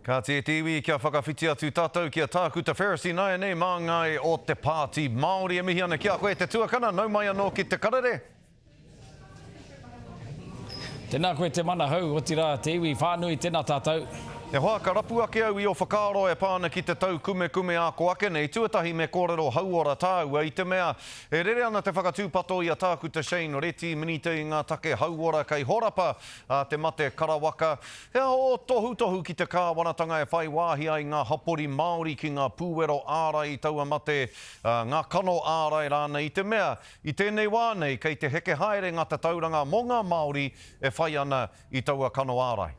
Kāti e te iwi, kia whakawhiti atu tātou ki a Tākuta Ferris ināianei māngai o te Pāti Māori. E mihi ana ki a koe e te tuakana, nau mai anō ki te karere. Tēnā koe te manahau, otirā te iwi whānui, tēnā tātou. E hoa, ka rapu ake au i ō whakaaro e pā ana ki te taukumekume ā ko ake nei. Tuatahi me kōrero hauora tāua i te mea e rere ana te whakatūpato i a Tākuta Shane Reti, Minita i ngā take hauora kei horapa a te mate karawaka. He aha ō tohutohu ki te kāwanatanga e whai wāhi ai ngā hapori Māori ki ngā pūwero ārai i taua mate, ngā kano ārai rānei i te mea, i tēnei wā nei kei te heke haere ngā tatauranga mō ngā Māori e whai ana i taua kano ārai?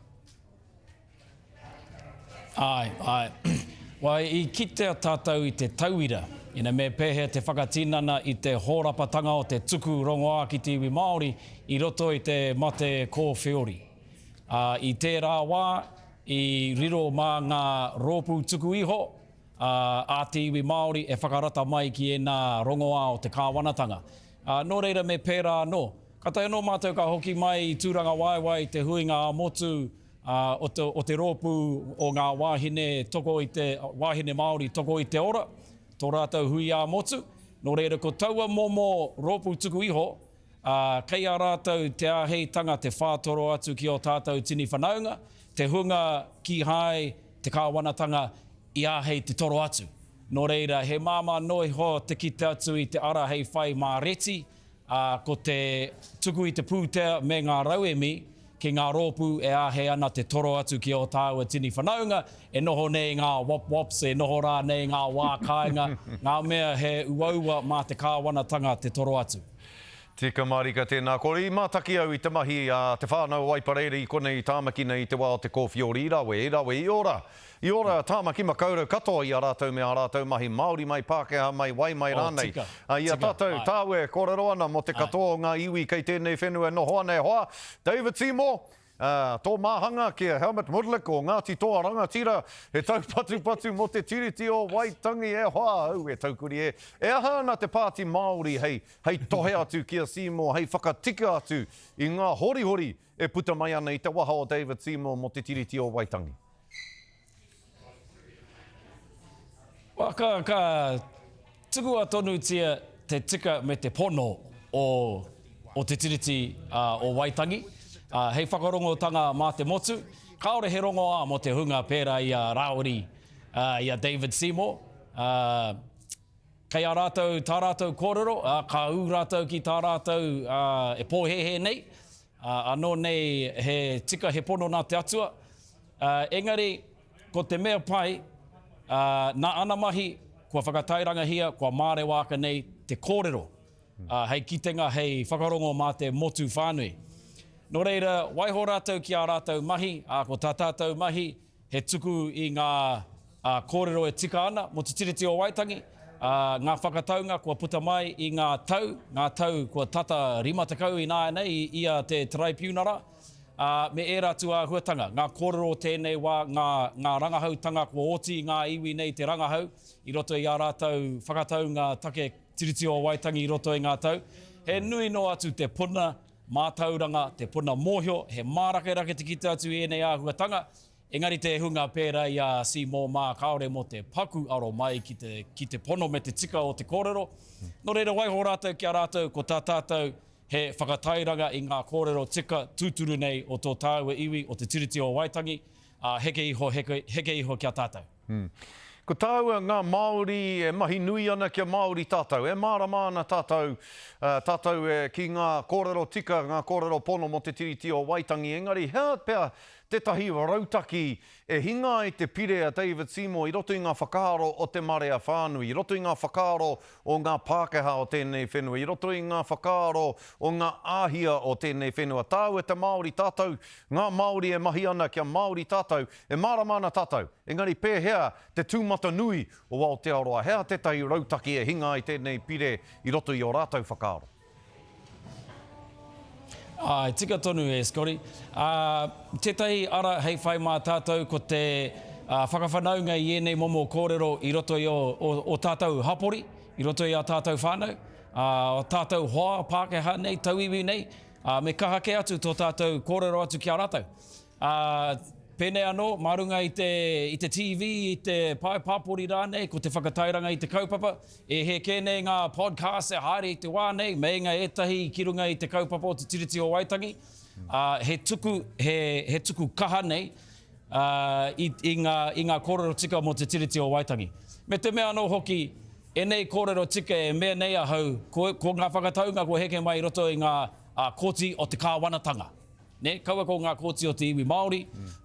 Āe, āe. Wai, i kitea tātou i te tauira, ina me pēhea te whakatinana i te hōrapatanga o te tuku rongoā ki te iwi Māori i roto i te mate kōwheori. Ā, i tērā wā, i riro mā ngā rōpū tuku iho, ā, a te iwi Māori e whakarata mai ki ēnā rongoā o te kāwanatanga. Ā, nō reira me pērā anō. Kātahi anō mātou ka hoki mai i Tūrangawaewae i te huinga ā-motu, ā, o te, o te rōpū o ngā wāhine toko i te, wāhine Māori toko i te ora, tō rātou hui ā-motu. Nō reira ko taua momo rōpū tuku iho, Ā, kei a rātou te āheitanga te whātoro atu ki ō tātou tini whanaunga, te hunga kīhai te kāwanatanga i āhei te toro atu. Nō reira, he māmā noa iho te kite atu i te ara hei whai mā Reti, ā, ko te tuku i te pūtea me ngā rauemi ki ngā rōpū e āhei ana te toro atu ki ō tāua tini whanaunga, e noho nei ngā wop-wops, e noho rā nei ngā wā kāinga, ngā mea he uaua mā te kāwanatanga te toro atu. Tika mārika tēnā kore. I mātaki au i te mahi a Te Whānau o Waipareira i konei i Tāmaki nei i te wā o te kōwhiori i rawe, i rawe, i ora! I ora a Tāmaki Makaurau katoa i a rātou me ā rātou mahi Māori mai, Pākehā mai, wai mai rānei. Ā, i a tātou, tāu e kōrero ana mō te katoa o ngā iwi kei tēnei whenua e noho ana e hoa, David Seymour, ā, tō māhanga ki a Helmut Mudlick o Ngāti Toa Rangatira, he taupatupatu mō te Tiriti o Waitangi e hoa, au e taukuri e. E aha ana te Pāti Māori hei, hei tohe atu ki a Seymour, hei whakatika atu i ngā horihori e puta mai ana i te waha o David Seymour mō te Tiriti o Waitangi? Ka, ka tukua tonutia te tika me te pono o, o Te Tiriti o Waitangi hei whakarongotanga mā te motu. Kāore he rongoā mō te hunga pērā i a Rāwiri, i a David Seymour. Kei a rātou tā rātou kōrero, ā, ka ū rātou ki tā rātou e pōhēhē nei, ā, anō nei he tika, he pono nā te Atua. Ā, engari, ko te mea pai, ā, nā ana mahi, kua whakatairangahia, kua mārewa ake nei te kōrero, ā, hei kitenga, hei whakarongo mā te motu whānui. Nō reira, waiho rātou ki ā rātou mahi, ā, ko tā tātou mahi, he tuku i ngā kōrero e tika ana mō Te Tiriti o Waitangi, ā, ngā whakataunga kua puta mai i ngā tau, ngā tau kua tata 50 ināianei i ia te Taraipiunara, ā, me ērā atu āhuatanga, ngā kōrero o tēnei wā, ngā, ngā rangahautanga kua oti i ngā iwi nei te rangahau i roto i ā rātou whakataunga take Tiriti o Waitangi i roto i ngā tau. He nui noa atu te puna mātauranga, te puna mōhio, he mārakerake te kite atu i ēnei āhuatanga, engari te hunga pērā i a Seymour mā kāore mō te paku aro mai ki te, ki te pono me te tika o te kōrero. Nō reira waiho rātou ki a rātou, ko tā tātou he whakatairanga i ngā kōrero tika tūturu nei o tō tāua iwi, o Te Tiriti o Waitangi, ā, heke iho, heke, heke iho ki a tātou. Ko tāua ngā Māori e mahi nui ana kia Māori tātou. E mārama ana tātou, tātou ki ngā kōrero tika, ngā kōrero pono mō te Tiriti o Waitangi, engari hea pea tētahi rautaki e hinga ai te pire a David Seymour i roto i ngā whakaaro o te marea whānui, i roto i ngā whakaaro o ngā Pākehā o tēnei whenua, i roto i ngā whakaaro o ngā Āhia o tēnei whenua. Tāua te Māori, tātou ngā Māori e mahi ana kia Māori tātou, E mārama ana tātou, engari pēhea te tūmatanui o Aotearoa? He aha tētahi rautaki e hinga ai tēnei pire i roto i ō rātou whakaaro? Āe, tika tonu e Scotty. Ā, tētahi ara hei whai mā tātou ko te whakawhanaunga i ēnei momo kōrero i roto i ō, ō, ō tātou hapori, i roto i ā tātou whānau, ā, ō tātou hoa Pākehā nei, tauiwi nei, ā, me kaha kē atu tō tātou kōrero atu ki a rātou. Ā. Pēnei anō, mā runga i te, i te TV, i te pae pāpori rānei, ko te whakatairanga i te kaupapa. E hē kē nei ngā podcasts e haere i te wā nei, meinga ētahi ki runga i te kaupapa o te Tiriti o Waitangi. Ā, he tuku, he, he tuku kaha nei, ā, i, i ngā, i ngā kōrero tika mō te Tiriti o Waitangi. Me te mea anō hoki, ēnei kōrero tika e mea nei ahau, ko, ko ngā whakataunga kua heke mai i roto i ngā, ā, kōti o te kāwanatanga. Nē, kaua ko ngā kōti o te iwi Māori,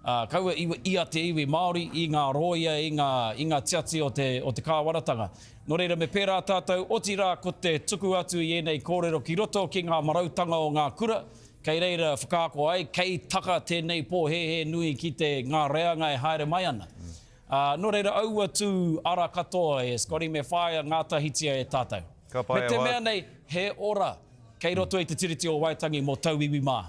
ā, kaua i, i a te iwi Māori, i ngā rōia, i ngā, i ngā tiati o te, o te kāwanatanga. Nō reira, me pērā tātou, otirā ko te tuku atu i ēnei kōrero ki roto ki ngā marautanga o ngā kura, kei reira whakaako ai, kei taka tēnei pōhēhē nui ki te, ngā reanga e haere mai ana. Ā, nō reira, aua tū ara katoa e Scotty me whāia ngātahitia e tātou. Ka pai Me te e hoa. mea nei, he ora kei roto i te Tiriti o Waitangi mō tauiwi mā.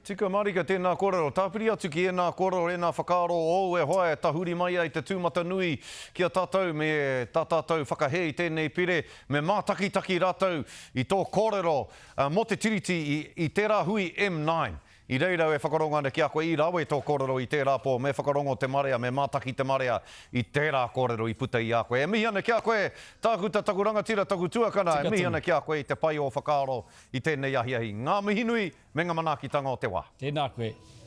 Tika marika tēnā kōrero. Tāpiri atu ki ēnā kōrero, ēnā whakaaro ōu e hoa e tahuri mai ai te tūmatanui ki a tātou me tā tātou whakahē i tēnei pire, me mātakitaki rātou i tō kōrero mō te Tiriti i tērā hui M9. I reira au e whakarongo ana ki a koe, i rawe tō kōrero i tērā pō, me whakarongo te marea, me mātaki te marea i tērā kōrero i puta i a koe. E mihi ana ki a koe, Tākuta, taku rangatira, taku tuakana, e Tika mihi tonu. ana ki a koe i te pai o whakaaro i tēnei ahiahi. Ngā mihi nui me ngā manaakitanga o te wā. Tēnā koe.